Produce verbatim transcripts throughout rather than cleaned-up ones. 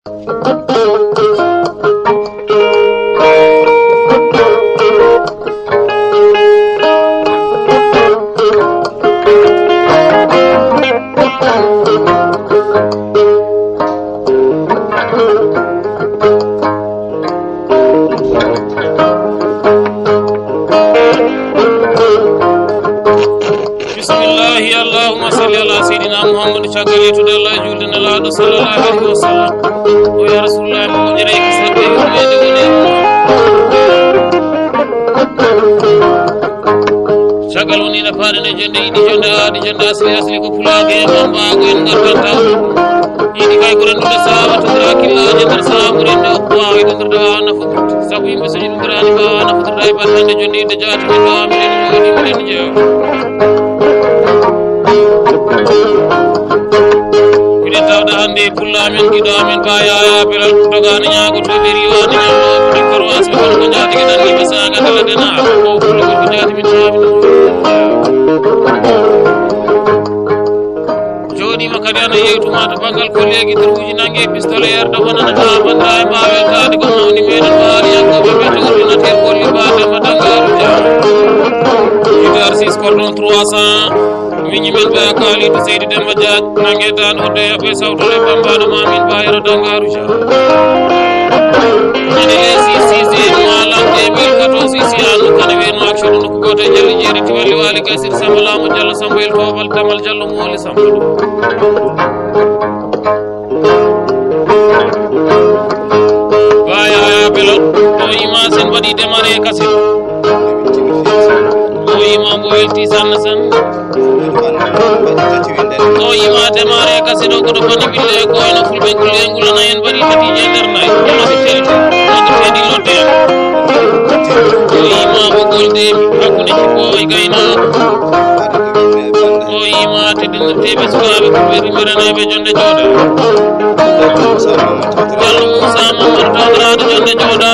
Bismillahi, allahumma salli ala sayyidina Muhammad. Caggal yettude Allah e juulde Nelaaɗo sallallahu alayhi wa sallam. O ya Rasulullah, mo moƴƴere e kisal e yurmeende woni e mum. Caggal woni ene faaɗen e jonde ɗiɗi, jonde aadi, jonde asli, asli ko pulaagu e bambaagu en ngartanta. Yiɗi kay ko renndude saawa tondira killaaje nder saabure nde o waawi tondirde waawa nafodirde. Sabu yimɓe so yimɓiraani mbaawa nafodirde hay baɗɗande jonde yiɗde jaati min ɗo amin en jooɗi miɗen jeewa. Miɗen tawde hannde e pulla amen, giɗo amen, Ba Yaya Belal, dogaani ñaago to ɓe riwaani ñaago, ɓe koro asɓe kono ko jaatigi ɗan yimɓe saanga dala dena, ko pulla ko jaati min ɗo amin. Jooɗiima kadi ana yewtuma to banngal kolleegi turuuji nannge pistolet yerda wonanata bannda e mbaawe taade ko mawni meɗen mbaali yankooɓe men to ordinateur kolli ba Demba Dangaaru Dia. Leader six cordon trois cent. Miñi men ɓe a kaali to Seydi Demba Dia nannge tan o de ɓe sawtore bambaɗo ma min mbayro Dangaaru Dia. Ene les six six malam deux mille quatorze ici à nous kadi weno action no ko goto e jalli jeeri tiwali wali gasir samba laamu Jallo Samba el tobal damal Jallo mooli Samba ɗum. Baya aya belot o ima sen mbaɗi démarré kaset. O ima mbo welti sanna sanna. O ima démarré kaset o koto fani wille ko eno fulɓe gulle ngulana en mbaɗi tati je nder nayi. Ima si tati. Wonde tedi lodde en. O ima mbo golde hakkunde cippo e gaynako. O ima teddinirteɓe sukaɓe fulɓe rimmiranayɓe jonde jooɗa. Jallo Moussa Mamadou tawdaraɗo jonde jooɗa.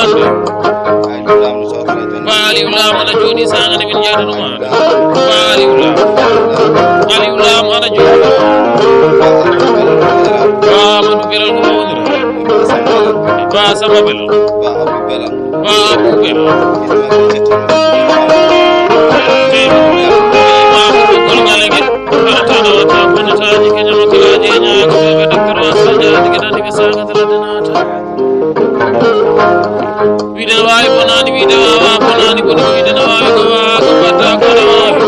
Ba Aliou Lam ana jooɗi sangane min jeyta ɗum aɗa. Ba Aliou Lam. Aliou Lam ana jooɗi. Ba Amadou Belal ko mawnira. Ba Samba Belal. Ba Abou Belal. Ba Abou Belal. Ba Abou Belal. Ba Abou Belal. Wiide no waawi bonaani, wiide waawaa bonaani, boni ko wiide no waawi, ko waa-, ko mbaɗta ko no waawi.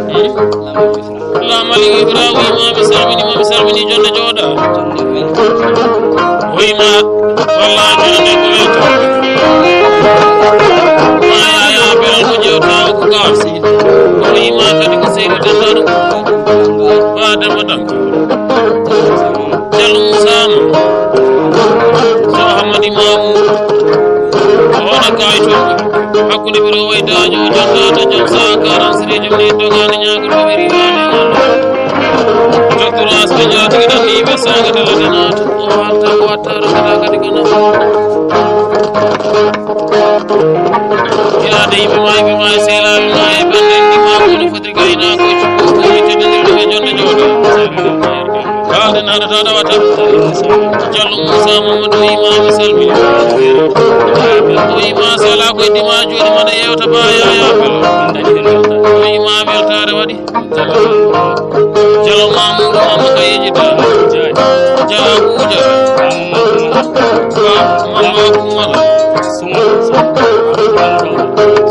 Hmm? Lamali Ibrahima, mi salmini ma, mi salmini jonde jooɗa. Wima, wallaahi, minen ne ko welta. Ma Yaya Belal mo jewta o ko gaasi. Wima kadi ko seydi Demba ɗum. Ba Demba Dam. Jallo Moussa Sow Hamadi Mamou. O wona kayto. Hakkunde biro waydajo, jangata jam sa karan sire jumni dogani nyago to biri wani. Docteur Asma Diatta gidan ni be sanga tala dana to ko hatta ko hatta ro kata kadi kono. Yaade yimɓe ma, yimɓe ma e sehlaaɓe ma e banndiraaɓe ma, kono foti gaynako e cukko ko yitteɗe nder ɗum e jonde jooɗo. Haalde naɗata ɗawata. Jallo Moussa Mamadou Imam salmini. O ima sala ko e dima jooɗi maɗa yewta ba Yaya Bello. O ima weltaare waɗi. Jalo Mamoudou Mama Kayiji Tall. Jalo Abuja. Mama Kumara.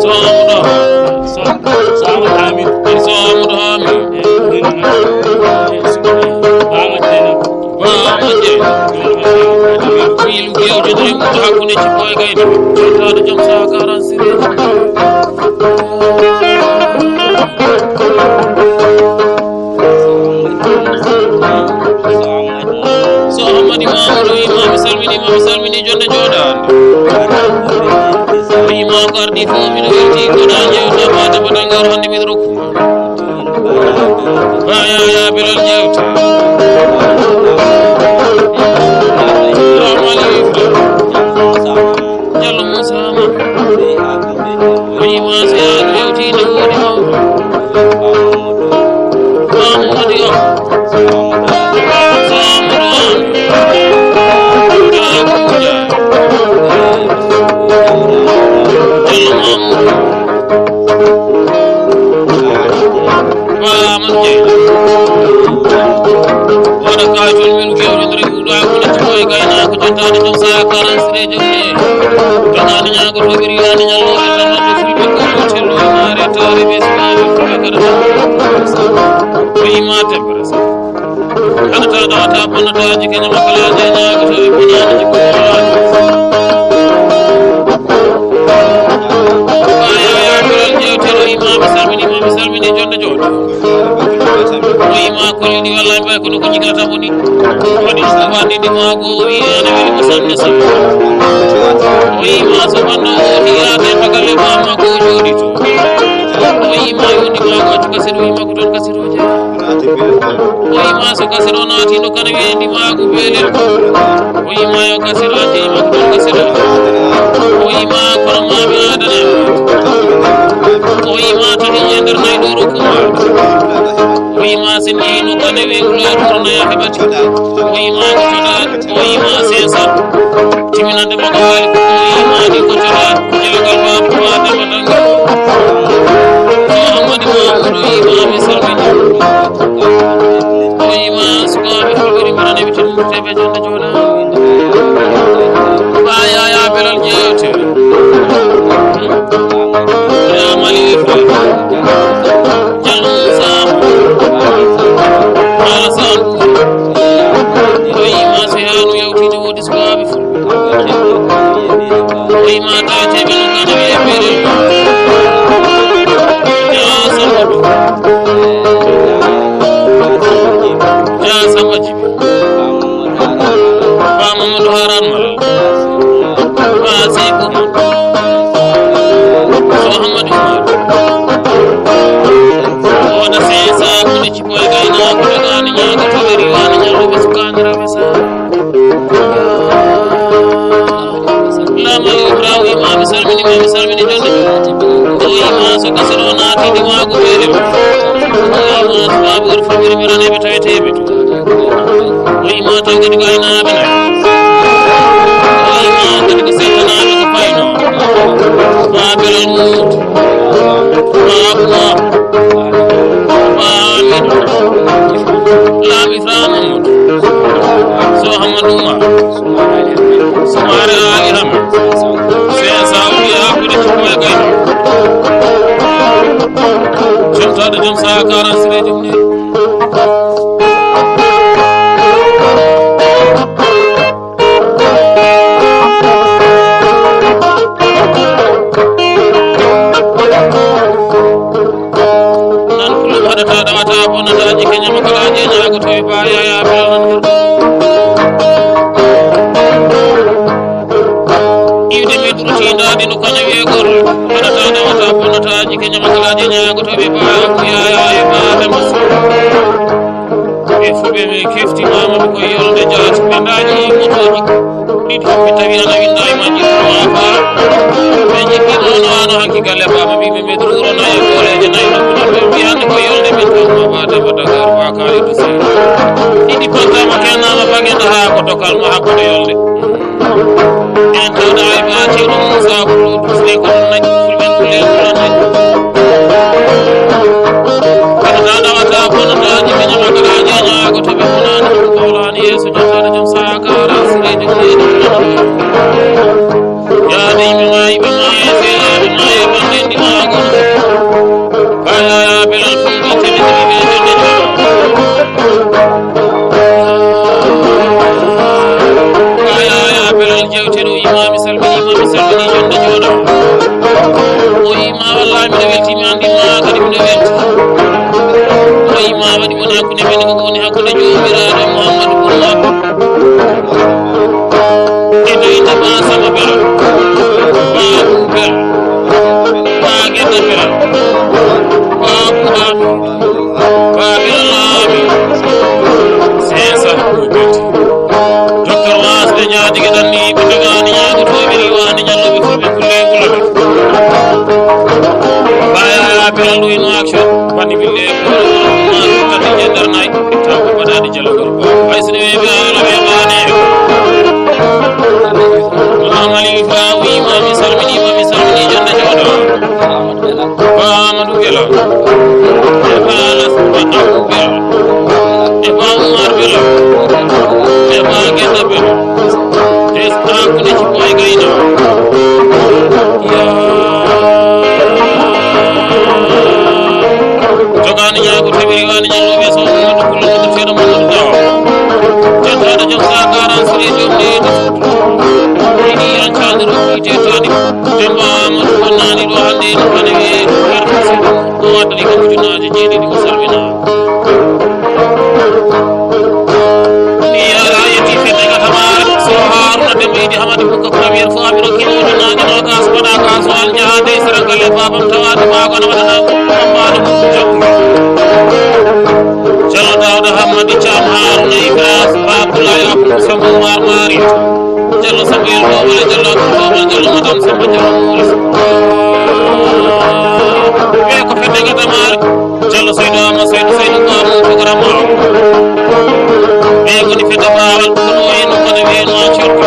Soham Ɗo. Soham Hamid. Soham Ɗo Hamid. Bama Jeynaba. Bama Jeynaba. Wiilu gewtidiri hakkunde cikko e gayna. Taɗo jom sawa karan sire. So Hamadi Mamadou Imam salmini ma, salmini jonde jooɗaande. Imam gardi fof miɗo welti ko ɗa jewta ma debbo dangar hannde miɗo rokku. Ba Yaya Belal jewta. Salamu aleykum. Jallo Moussa Ma. Woni ma se a hewti ne woni mawɗo. Mamadou Diop. Kaajol men kewjondire huuɗo hakkunde jikko e gaynako, jottaade joom saha karan sire jom ne. Jogaani ñaago to ɓiri waani ñallo e tan no fulɓe ko hotel o maare taare be suɓaaɓe fulɓe kada. Ko ima tebbere sa. Hana ta dawata bonnata jikene makala je ñaago to e bonani jikko. Aya ya pelal jewte no ima mi salmini ma mi salmini jonde jooɗo. O ima ko yiɗi wallahi mbay kono ko ñiglata woni. Waɗi ko waɗi ɗi maago o wi ene weli ko sanne sanne. O ima so wonno o wi yaade bagalle mama ko jooɗi to. O ima yo ɗi maago accu kasiro ima ko toon kasiro je. O ima so kasiro naati no kana wiye ɗi maago beelel. O ima yo kasiro accu ima ko toon kasiro. O ima kono mami adana. O ima to ɗi e nder nayi ɗo ɗo kuma. O ima sen yehi no kane wi wula tourna ya heɓati. O ima ko coda, o ima sesa. Timinande mo ko wali ko o ima ni ko coda. Jelagal babu ko adama tan. Muhammadu Mamudu ima mi salmini. O ima sukaɓe fulɓe rimɓe nane ɓe tan murteɓe jonde joɗa. Ba yaya belal jeyete. Ya mali Ibrahim. Jalum Sam. Alasan. O ima sehanu yawtini wodi sukaɓe fulɓe. O ima tateɓe no kana wiye bere. Ya Samadu. Ya Samadu. Ba Mamadou Haran Malal. Ba Seyku. Mouhamadou Umar. Wona sesa kuni cipoy gayna ko dagani ñaga to ɓeri wani ñallo ɓe sukani raɓe sa. Lama Ibrahima mi salmini ma mi salmini jonde. O ima so kasiro nati di mago ɓere. O ima so babu woni famiri mi rane ɓe taweteɓe. O ima taw kadi ko aynaaɓe nayi. O ima kadi ko settanaaɓe ko fayno. Baabirel Mut. Baabuma. Baamiɗo. Laaɓi Faamu Mut. So Hamadu Umar. Sumaare Ali Hame. Sen Sawdi Yakude Cukoy Gayno. Jom taɗo jom saha karan sire jom ne. Nan kulum haɗata ɗawata bonnata jike ñama kala je ñaago to e ba yaya bela nan. Iwde mi ɓurti ndaadi no kane wiye gol. Haɗata ɗawata bonnata jike ñama kala je ñaago to e ba yaya e ba. Ɓe fulɓe ɓe kefti Mamadou ko yolde jaati ɓe ndaaƴi motooji ɗiɗi ɓe tawi ana winnda e majji ma ba ɓe jippi ɗo no ano hanki galle baba mbiɓe ɓe ɗurona e gooreeje nayi ɗo kono ɓe mbiyanɗe ko yolde min tawma ba daba dagar ba kaali to sey ɗiɗi pattama kennama bagenda ha ko dokal ma hakkude yolde. En tawda e baati ɗum Musa ko ɗum tusne ko ɗum naƴi fulɓe ɗum leeɓulan naƴi. Kono ta ɗawata kono ta jiɓe ñama kala jeña ko to ɓe wonani ɗum kawlani yeeso jottade jom saha kara sire jom leydi. Yaade yimɓe ma yimɓe ma e seeɗaɓe ma e ɓangendi ma gom. Kayaya belal fulɓe tebitimi ɓe jonde jom. Kayaya belal jewteɗo ima mi salmini ima mi salmini jonde jooɗo. O ima wallahi miɗo welti mi andi ma kadi miɗo welti. O ima waɗi woni hakkunde men ko woni hakkunde jomiraɗo Muhammadu Bun Makko. Ina ina ba sama belal. Ba bu belal. Ba genda belal. Ba bu ba. Baabiralaaɓe, sesa ko ɓeti. Docteur Waasde ñaadigi ɗanni ɓe jogaani ñaagotooɓe riwaani ñalluɓe fulɓe kulle e kulaɓe. Baaya Biral ɗo ino action, bani bille ko ma ko tati jendar nay, taw ko baɗaɗi jalo gorko. Ay sene ɓe ala ɓe baane. Amali Ibrahima mi salmini ma mi salmini jonde jooɗo. Ba Amadou Bello. E Ba Alas Ba Abou Bello. E Ba Oumar Bello. Jantaɗo jom sakaran sire jom neydi. Ɗiɗi an calɗo rokkiite tani. Demba Amadou wonnani ɗo hannde no kane wiyee ko arti sirri. O waddani kam ujunnaaje jeeɗiɗi, o salmina. Mi yara yetti fedde ga tamare. So Haruna Demba Idi Hamadi Bukka Premier fo amiro kilo ujunnaaje nogas mbaɗa ka so an jaha dey sera galle babam tawade mago no waɗana ɗum. Bambaɗo mum jokki. Jalo Dawda Hammadi Cam Haruna Ibras Babula Yakubu Sambo Umar Mari. Jallo Samba Yel Bobale, Jallo Abdou Bobale, Jallo Madame Samba, Jallo Maurice. Ɓe ko fedde ga tamare. Jallo Seydou Ama, Seydou, Seydou Ba, mo programme o. Ɓe ngoni fedde Bawal, kono o eno kadi ɓe no accorto.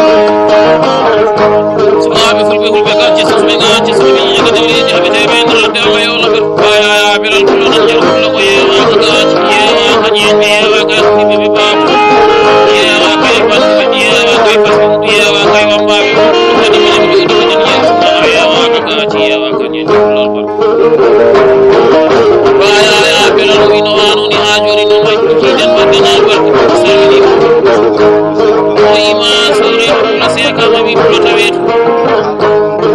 Suɓaaɓe fulɓe, fulɓe gacce, susɓe gacce, susɓe yiɗi ko dawriiji haɓete ɓe nder ladde Allah yo Allah ɓe. Ɓaya ya belal kulo nan jara kulo ko yewa ko gaci, yewa ko ñeñe, yewa ko ɓiɓɓe ɓe baaba. Yewa ko e fanɓe, yewa ko e fasɓe, yewa ko e wambaɓe. Kadi minen jooɗi minen yeeso ma, yewa ko gaci, yewa ko ñeñe kulo. Ba yaya belal o ino wano ni ha joni non ay ko jiiden wadde na barke ko salmini. O ima sore ko la seka ma bi ko taweto.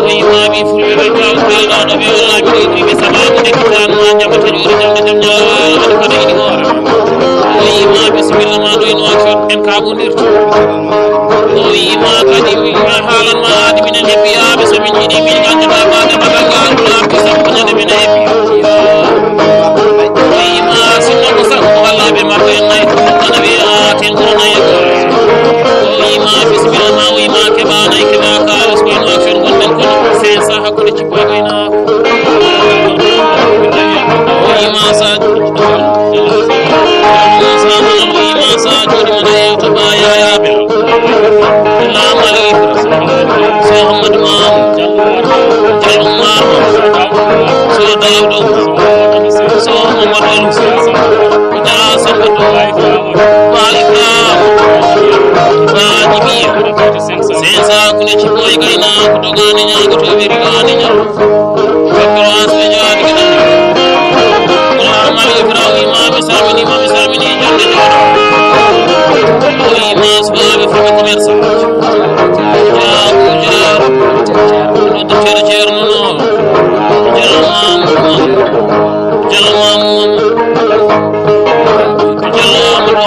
O ima bi fulbe be ba belda do be wala bi ni be sama ko de kitan ma jaba ta jori jam jam jam wala kada ini wala. O ima bismillah ma do ino action en ka bondir. O wiima kadi, o wiima haalan ma aadi minen hebbiyaaɓe, so min njiɗi min nganndata baade mbaɗa ngaaru laaɓi sappo ñande minen hebbi. O wiima sinno ko sago ko wallaaɓe makko en nayi, ana wiya a ten kono nayi e goore. O wiima bisimilla ma, o wiima keɓa nayi, keɓa kaalis, ko en action ngonɗen kono cinq cents hakkunde cippo e gaynaako. O wiima sa Sensa kune ci boy kay na ko dogane nya ko to be rigane nya. Docteur Asli Diagne gëna. Mali Ibrahima mi salmini ma mi salmini jande jodo. Wi ma subabe fo commerçant. Ya ko jaro. No docteur Cerno no. Jalo mamu. Jalo mamu. Jalo mamu.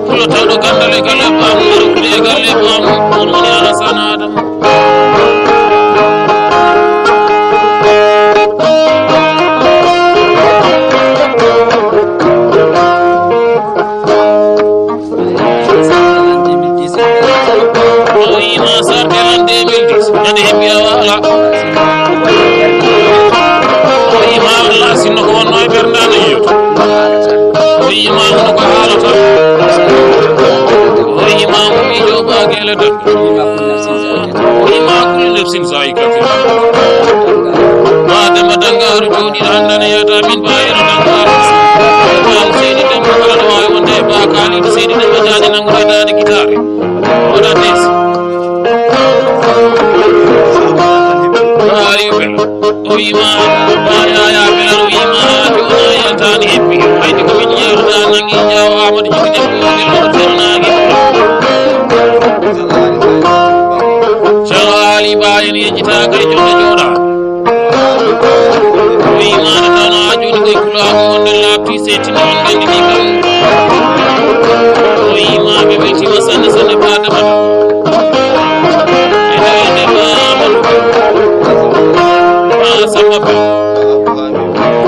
Fulotawɗo gandal e galle baamu, rokkude e galle baamu, on woni Alassane Adama. O wiima sarde lan deux mille dix, ñande heɓi awa ala. O wiima Allah sinno ko wonno e ɓernde an yiyoto. O wiima hono ko haalata. O wiima ko miijo baagele dande. O wiima kullu nafsin zaa'iqatul mawt. Adama Dangaaru jooɗiiɗo hannde ne yewta min Bayero Dangaaru. Baawo Seydi Demba kala no waawi wonde e Ba Kaaliiɗo Seydi Demba Jaaje nannguɗo e daande gitaare. Wona des. Ayo, Bello. O wiima, Ba Yaya Bello, o wiima, joona yaltaani heppi. Haydi ko min yeewta nangi jaaw Amadou Jigi Jam, o Bello, o Bello naangi. Ceerno Ali Ba en yejjitaaka e joɗɗo jooɗa. O wiima, ɗo tan a jooɗi koye kulaagu ngonɗen laaɓti. Seetina on nganndi ɗi kam. O yii ma ɓe weltima sanne sanne Ba Damata. E nder nde Ba Amadou. Ba Samba Ba.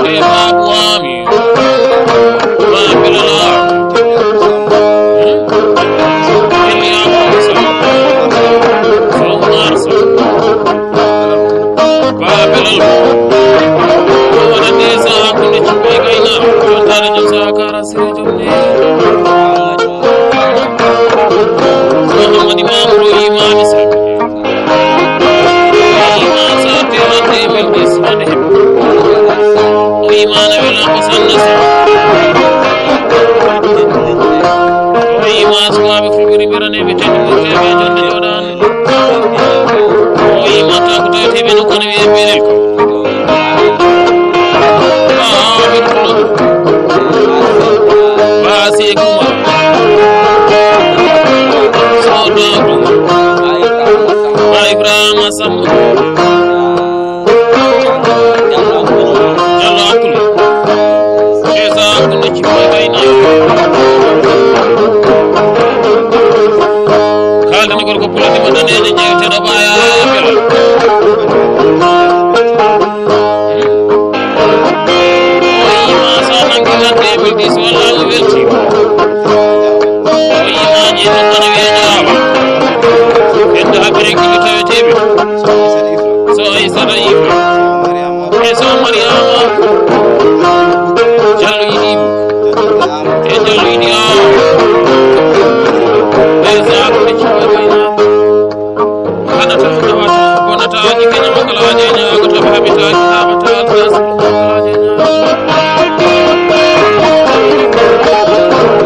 E Ba Buwami. Ba Bilala. Hmm? Eliyaku Musa. Sow Marsa. Ba Bilal. Ko wonande sa hakkunde cukkoy gayna. Jontaade jom sa kara. Muhammad Imam Rohima Misra. Imam Sa'ad Sanne Sow. O yiima sukaaɓe fulɓe rimɓe raneeɓe tedduɓe ɓe jonde jooɗaani. O yiima taako taweteeɓe no kono wi'e Belel ko. Haa ɓe Pulo. Ba Seeku Umar. Soda Abdou. Ba Ibrahima Samba. Jallo Abdoul. Esa ko necci ko bayna. Kaldani gorko pulani mo daneejo jeeteɗo baya bela. O yiima sa nangi gande deux mille dix walla o welti. O yiima jeeteɗo kono wiye jaaba. Heddo habire kilo taweteɓe. So Aysata Ibra. E so Mariama. Jallo yiɗi. E Jallo yiɗi a. E Zaku e Ciwa Bayna. Hanata tawata bonata aji kenya makala aje nya ko to habita habata.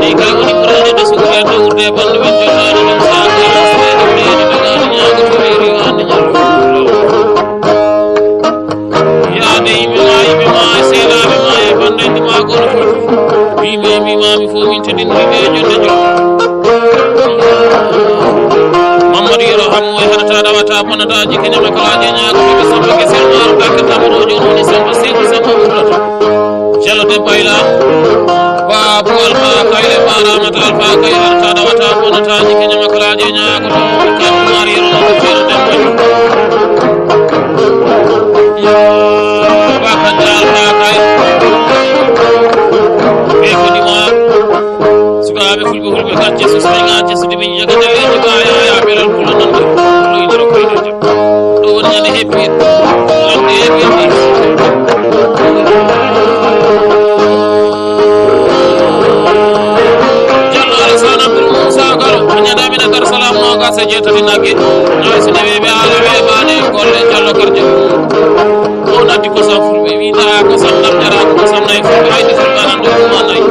Ni ka woni ɓurani de sugu e dowrde e ɓandu men jottaade ɗum saaka e asde ɗum reedi ɓe gaani ñaago to reeri o hannde ñallo. Yaade yimɓe ma, yimɓe ma, e seelaaɓe ma, e banndeeji ma, gooto fof. Mbimi, mbimami fof, min tedinɗi ɓe jonde jom. Mamadou Yero Hammo e haɗata ɗawata bonata jikene makalaje ñaago ɓe samba ke selmaro dakka tamaro joni woni samba seeku samba ɓurlata. Jallo debbo ayla. Babu Alfa Kayle, Faramata Alfa Kayle, ta dawata bonataji kenya makalaje ñaago to. Kamari ro ko fero debbo. Yo, Bakanja Alfa Kayle. Be ko dima. Sukaaɓe fulɓe, fulɓe gacce so sey gacce so dimi jaga delle to ga ya ya belal kula nan do. Lo idoro ko idoro. Ɗo woni ñande heɓɓi. Ñande heɓɓi. Jallo Alassane Abdoul Moussa Galo, a ñande Amina Dar Salam nogas e jeetati nagge. Nawe so newe ɓe ala ɓe ɓaade golle Jallo Karjo. On addi kosam fulɓe, wiɗa kosam ɗam jara kosam nayi fulɓe, hayde fulɓe anan ɗo ɗum nayi.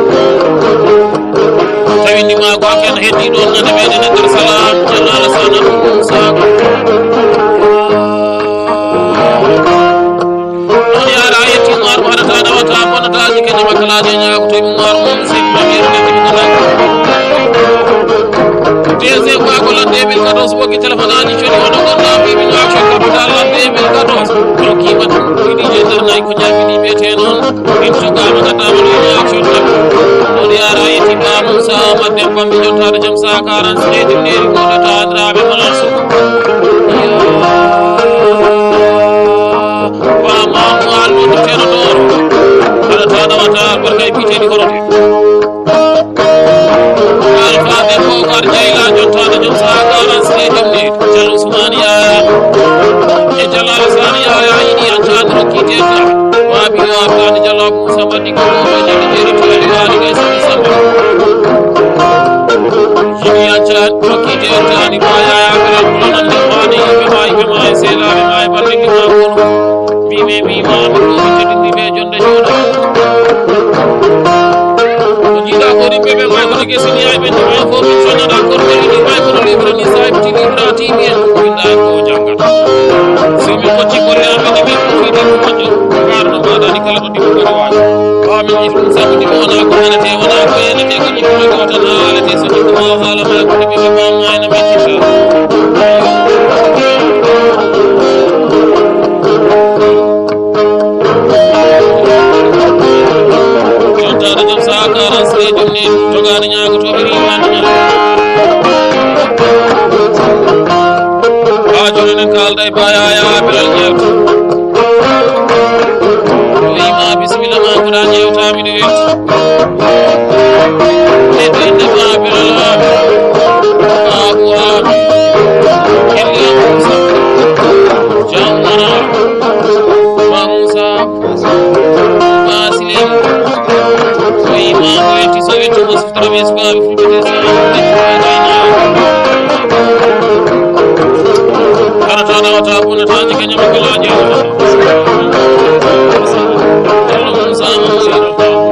Tawi ndimaagu hakke en heddi ɗoon ñande meeɗen e nder salaam, Jallo Alassane Abdou Moussa. Ɗoon yaara a yetti Umaru haɗata ɗawata bonnataaji kene makkalaaji e ñaago to Umaru mum sippa yerde ɗimɗo. T G ko ako lan deux mille quatorze wokki téléphone aji coni hono gonɗa mbiɓe no action capital lan deux mille quatorze. Ɗo kiima ɗum ɗiɗi e nder nayi ko jaabi ɗi mbiyetee noon. Min sukaɓe gaddaɓe ɗo e action tan. Ɗon yara e timma Moussa Madem Bambi jottaɗo jom sa quarante leydi neri goɗo tadiraaɓe Mansour. Wa mamu almudu teno ɗoro. Aɗa taɗa wata barka e biteɗi korote. Alfa debbo Omar Jeyla jottaɗo jom saha garan sine jom ne. Jal Usman Yaya. E Jal Alasan Yaya yiɗi an tan rokkiteta. Wabi o Abdani Jal Abu Samadi ko ko jeli jeri to ali wali ga sini sama. Yiɗi an tan rokkiteta ni ba Yaya ko lan ko nan de wani be mai be mai sela be mai bandi ni ma ko. Mimi mima mi ko jeli be jonde jona. Ko jiiɗa ko ɗimɓe ɓe may kono gesini ay ɓe jama fof min soñaɗa kono ko yiɗi may kono libre ni sa heɓti libre a tiimi en winda en ko jangata. Si min kocci golle amen ɗi min ko fiɗi ko moƴƴo. Garno mbaɗani kala ko ɗimɓe kadi waaji. Ɓa min yiɗi ɗum sabu ɗi wona ko hanete wona ko yenete ko ñiɓɓe ko tan haalete so ɗum ko ma haala ma ko ɗimɓe ɓe bamma ena mettita. Jontaade jom saha karan sere jom ni togaade ñaagotooɓe riiwaani ñaama. Haa jooni enen kaalda e Ba Yaya Belal Ñeewta. O wiima bisimilla ma ko ɗa ñeewta miɗo weeti. Neɗɗo innde Ba Belal Aami. Abu Aami. Kelle Musa. Jam Mara. Ba Musa. Ba Silem. O wiima o weeti so weeti mo siftora ɓe sukaaɓe fulɓe ɓe sukaaɓe. Arata ɗawata bonata jike ñama ko laaƴe. Jallo Musa Mamadou.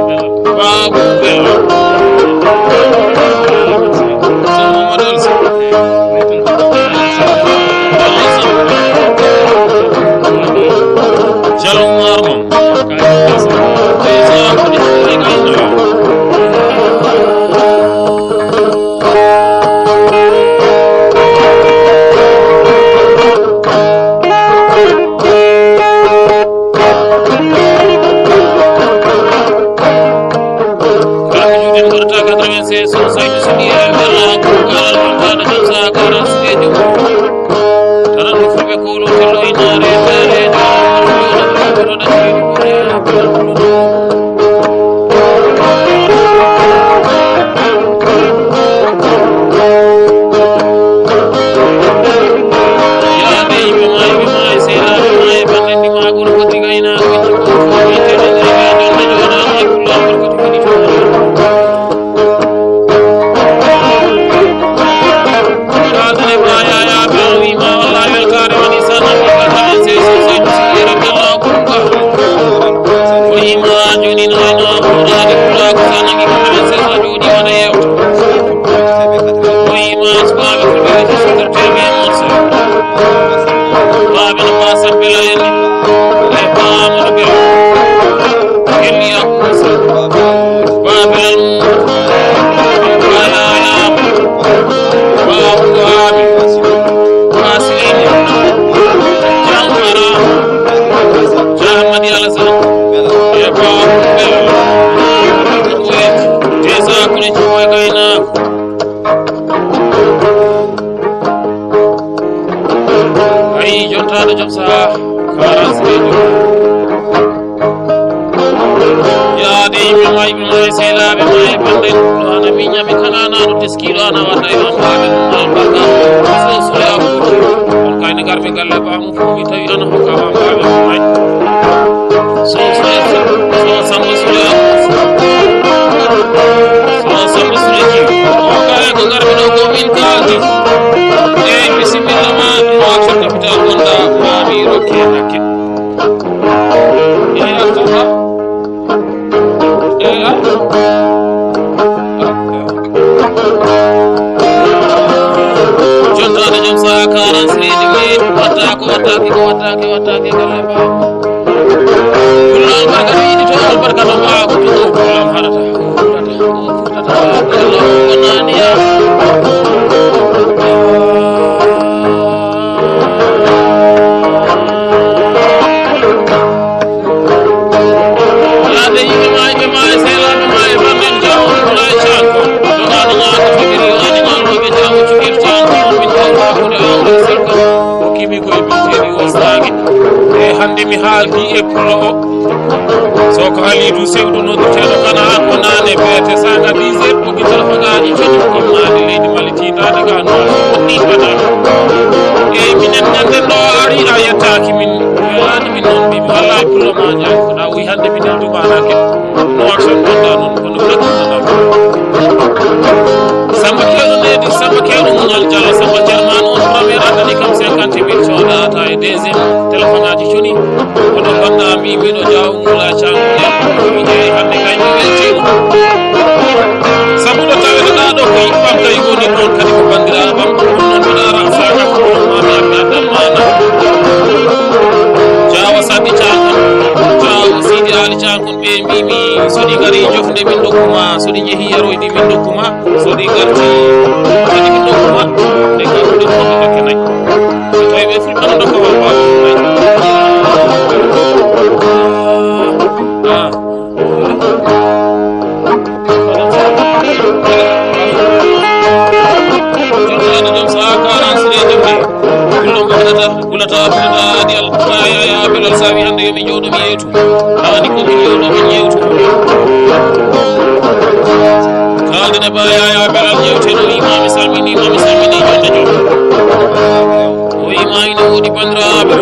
Amadou Bello. Gelli Abou Moussa. Babel. Bayaya. Babou Ami. Basilini. Jankara. Jahamadi Alassane. E Babou Bello. Desa kuli joy kayna. Ayi, jontaɗo joom saha, karansirejo. Yaade yimɓe ma, yimɓe ma e sehlaaɓe ma e banndaaɓe, ɗo ana miña mi kananaɗo teskiɗo ana waɗa e ɗon baaɓe ɗum albarka. So soya fuuti, on kayne garɓe galle baamu fof mi tawi ana hokka ma baaɓe ɗum ay. So soya, so samba soya, so samba soya ji. O kala ko garɓe ɗo ko min kaldi. Eyi, bisimilla ma, no accord capital gonɗa, ma mi rokke hakke. Eyi, accord. Eyi, accord. Jontaɗo joom saha karan siredi meydi watta ko wattake ko wattake wattake galle ba. Pullo albarka no yiɗi to albarka no ɓawa ko tugo pullo am haɗata. Yaade yimɓe ma, yimɓe ma e sehlaaɓe ma e banndaaɓe Jaawo Abdoulaye Thiam. Jogaano maa ko fagiri o animal ɗo ɓe Jaawo Cukir Thiam. Min tawi hakkunde aawre salka. O kimi ko e binteeɗi o saage. E hannde mi haaldi e pullo o. So ko Halidou Sewdu nodduteeɗo kana ko naane beete saga dix heures ko gital fagaaji codi ko immaade leydi Mali tiitaade ka no ɗiɗɗata. Eyi minen ñanden ɗo a ari a yettaaki min. Welani min noon mbimi wallahi pullo ma ñaw ko ɗa wi hannde mi neldu ma raket. No waksan gonɗa noon kono ɓe gonɗa. Samba kewɗo nedi, samba kewɗo munal jalla, samba cerman on premier addani kam cinquante mille soɗata e deuxième téléphone aji coni. Kono gonɗa mbi miɗo jaw mula can. Mi jeeyi hannde kay mi weltima. Sabu ɗo tawete ɗa ɗo ko yiɓɓam kay woni ɗon kadi ko bandiraɓam. Ɗum noon mbiɗa ara saka ko ɗon mami ammi addal mana. Jawa sadi can. Jawa sidi ali can. Ɓe mbimi so ɗi ngari jofde min dokkuma, so ɗi njehi yaroyde min dokkuma, so ɗi ngarti kadi min dokkuma. Ɗe ngartude ko ɓe dokke nayi. So tawi ɓe fuɗɗano dokka wal baaba ɗum nayi. Ah. Joɗɗaɗo joom saha karan sire jemde. Kullum ɓe waɗata. Hulata, hulata, adi al-, ya, ya, ya, Belal Sawi hannde yo mi jooɗo mi yeetu. Haani ko mi jooɗo mi yeetu. Kaalden e Ba Yaya Belal yewte no imami salmini, imami salmini, jonde jom. O imami no woodi banndiraaɓe.